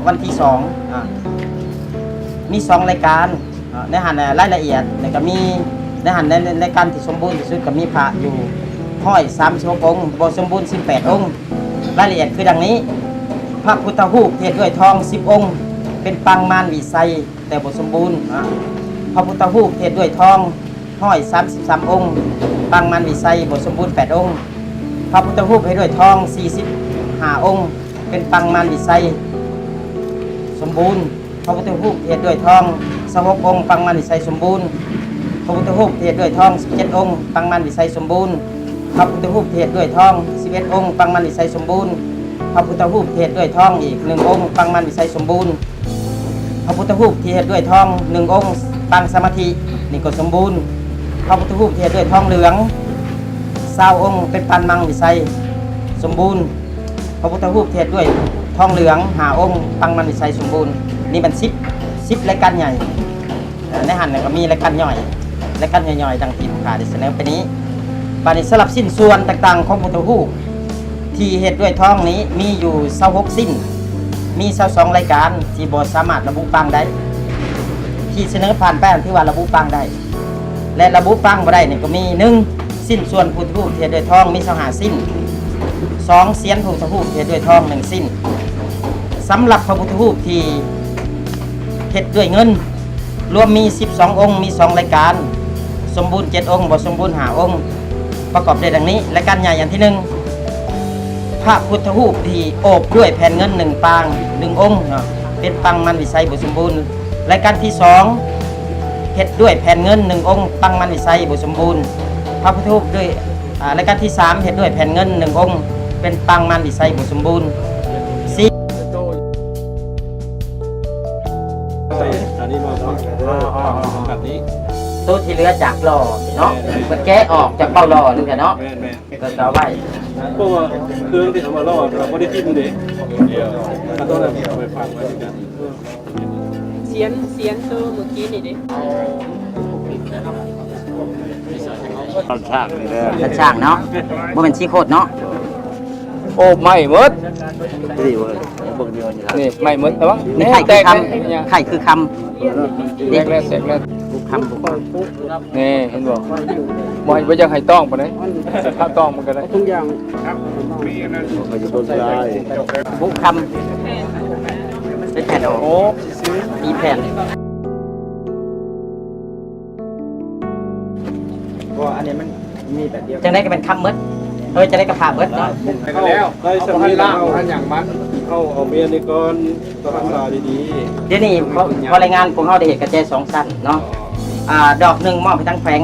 ວັນທີສອງ ອາ ມີສອງລາຍການ ອາ ໃນຫັ້ນ ອາ ລາຍລະອຽດ ແລ້ວກໍມີໃນຫັ້ນ ໃນ ໃນລາຍການທີ່ສົມບູນທີ່ສຸດກໍມີພະຢູ່ຮ້ອຍສາມສິບຫົກອົງ ບໍ່ສົມບູນສິບແປດອົງ. ລາຍລະອຽດຄືດັ່ງນີ້: ພະພຸດທະຮູບທີ່ເຮັດດ້ວຍທອງສິບອົງ ເປັນປາງມານວິໄຊ ແຕ່ບໍ່ສົມບູນ ອາ ພະພຸດທະຮູບທີ່ເຮັດດ້ວຍທອງຮ້ອຍສາມສິບສາມອົງ ປາງມານວິໄຊບໍ່ສົມບູນແປດອົງ. ພະພຸດທະຮູບເຮັດດ້ວຍທອງສີ່ສິບຫ້າອົງ ເປັນປາງມານວິໄຊສົມບູນ. ພະພຸດທະຮູບເຮັດດ້ວຍທອງຊາວຫົກອົງ ປາງມານວິໄຊສົມບູນ. ພະພຸດທະຮູບເຮັດດ້ວຍທອງສິບເຈັດອົງ ປາງມານວິໄຊສົມບູນ. ພະພຸດທະຮູບເຮັດດ້ວຍທອງສິບເອັດອົງ ປາງມານວິໄຊສົມບູນ. ພະພຸດທະຮູບເຮັດດ້ວຍທອງອີກໜຶ່ງອົງ ປາງມານວິໄຊສົມບູນ. ພະພຸດທະຮູບທີ່ເຮັດດ້ວຍທອງໜຶ່ງອົງ ປາງສະມາທິ ນີ້ກໍສົມບູນ. ພະພຸດທະຮູບທີ່ເຮັດດ້ວຍທອງເຫຼືອງຊາວອົງ ເປັນປາງມັງວິໄຊສົມບູນ. ພະພຸດທະຮູບທີ່ເຮັດດ້ວຍທອງເຫຼືອງຫ້າອົງ ປາງມັງວິໄຊສົມບູນ. ນີ້ແມ່ນສິບ ສິບລາຍການໃຫຍ່. ເອີ ໃນຫັ້ນກໍມີລາຍການຍ່ອຍ ລາຍການຍ່ອຍໆ ດັ່ງທີ່ຜູ້ຂ້າໄດ້ສະເໜີໄປນີ້. ບາດນີ້ສຳລັບຊິ້ນສ່ວນຕ່າງໆຂອງພຸດທະຮູບທີ່ເຮັດດ້ວຍທອງນີ້ມີຢູ່ຊາວຫົກຊິ້ນ ມີຊາວສອງລາຍການທີ່ບໍ່ສາມາດລະບຸປາງໄດ້ ທີ່ສະເໜີຜ່ານໄປຫັ້ນຖືວ່າລະບຸປາງໄດ້ ແລະ ລະບຸປາງບໍ່ໄດ້ນີ້ກໍມີ: ໜຶ່ງ ຊິ້ນສ່ວນພຸດທະຮູບທີ່ເຮັດດ້ວຍທອງມີຊາວຫ້າຊິ້ນ. ສອງ ສຽນພຸດທະຮູບທີ່ເຮັດດ້ວຍທອງໜຶ່ງຊິ້ນ. ສຳລັບພະພຸດທະຮູບທີ່ເຮັດດ້ວຍເງິນ ລວມມີສິບສອງອົງ ມີສອງລາຍການ ສົມບູນເຈັດອົງ ບໍ່ສົມບູນຫ້າອົງ ປະກອບໄດ້ດັ່ງນີ້. ລາຍການໃຫຍ່ອັນທີໜຶ່ງ ພະພຸດທະຮູບທີ່ໂອບດ້ວຍແຜ່ນເງິນໜຶ່ງປາງ ໜຶ່ງອົງເນາະ ເປັນປາງມັນວິໄຊບໍ່ສົມບູນ. ລາຍການທີສອງ ເຮັດດ້ວຍແຜ່ນເງິນໜຶ່ງອົງ ປາງມັນວິໄຊບໍ່ສົມບູນ. ພະພຸດທະຮູບດ້ວຍ ອາ ລາຍການທີສາມ ເຮັດດ້ວຍແຜ່ນເງິນໜຶ່ງອົງ ເປັນປາງມັນວິໄຊບໍ່ສົມບູນ. ສີ່ ໃສ່ອັນນີ້ມາເນາະ ແບບນີ້ ໂຕທີ່ເຫຼືອຈາກຫຼໍ່ເນາະ ແມ່ນໆ ເພິ່ນແກະອອກຈາກເບົາຫຼໍ່ນີ້ແຫຼະເນາະ ແມ່ນໆ ກໍເອົາໄວ້ ເພາະວ່າເຄື່ອງທີ່ເອົາມາຫຼໍ່ກໍບໍ່ໄດ້ຖິ້ມເດ້ ອັນນັ້ນເອົາໄປຝັງໄວ້ຄືກັນ. ສຽນ ສຽນໂຕມື້ກີ້ນີ້ເດ້ ສັນຊ້າງນີ້ແຫຼະ ສັນຊ້າງເນາະ ບໍ່ແມ່ນຊີໂຄດເນາະ. ໂອ້ ໄໝ້ໝົດ ນີ້ເບິ່ງນີ້ ນີ້ໄໝ້ໝົດ ລະວັງ ນີ້ໄຂ່ຄືຄຳ ແຕກເດ້ ໄຂ່ຄືຄຳ ແຕກແລ້ວ ແຕກແລ້ວ ຄືຄຳ ນີ້ເຫັນບໍ່ ບໍ່ ບໍ່ຢາກໃຫ້ຕ້ອງປານໃດ ຖ້າຕ້ອງມັນກໍໄດ້ ທຸກຢ່າງ ມີອັນນັ້ນ ບຸຄຳ ເປັນແຜ່ນອອກ ໂອ້ ມີແຜ່ນ ເພາະວ່າອັນນີ້ມັນ ມີແບບດຽວ ຈັ່ງໃດກໍເປັນຄຳໝົດ ເອີ ຈັ່ງໃດກໍພາໝົດເນາະ ແລ້ວໄດ້ສຳນີ້ແລ້ວ ເຮົາ ເຮົາເອົາເມຍນີ້ກ່ອນ ຕ້ອງຮັກສາດີໆ ດຽວນີ້ຂໍ ຂໍລາຍງານ ພວກເຮົາໄດ້ເຮັດກະແຈສອງຊັ້ນເນາະ ອ່າ ດອກໜຶ່ງມອບໃຫ້ທາງແຂວງ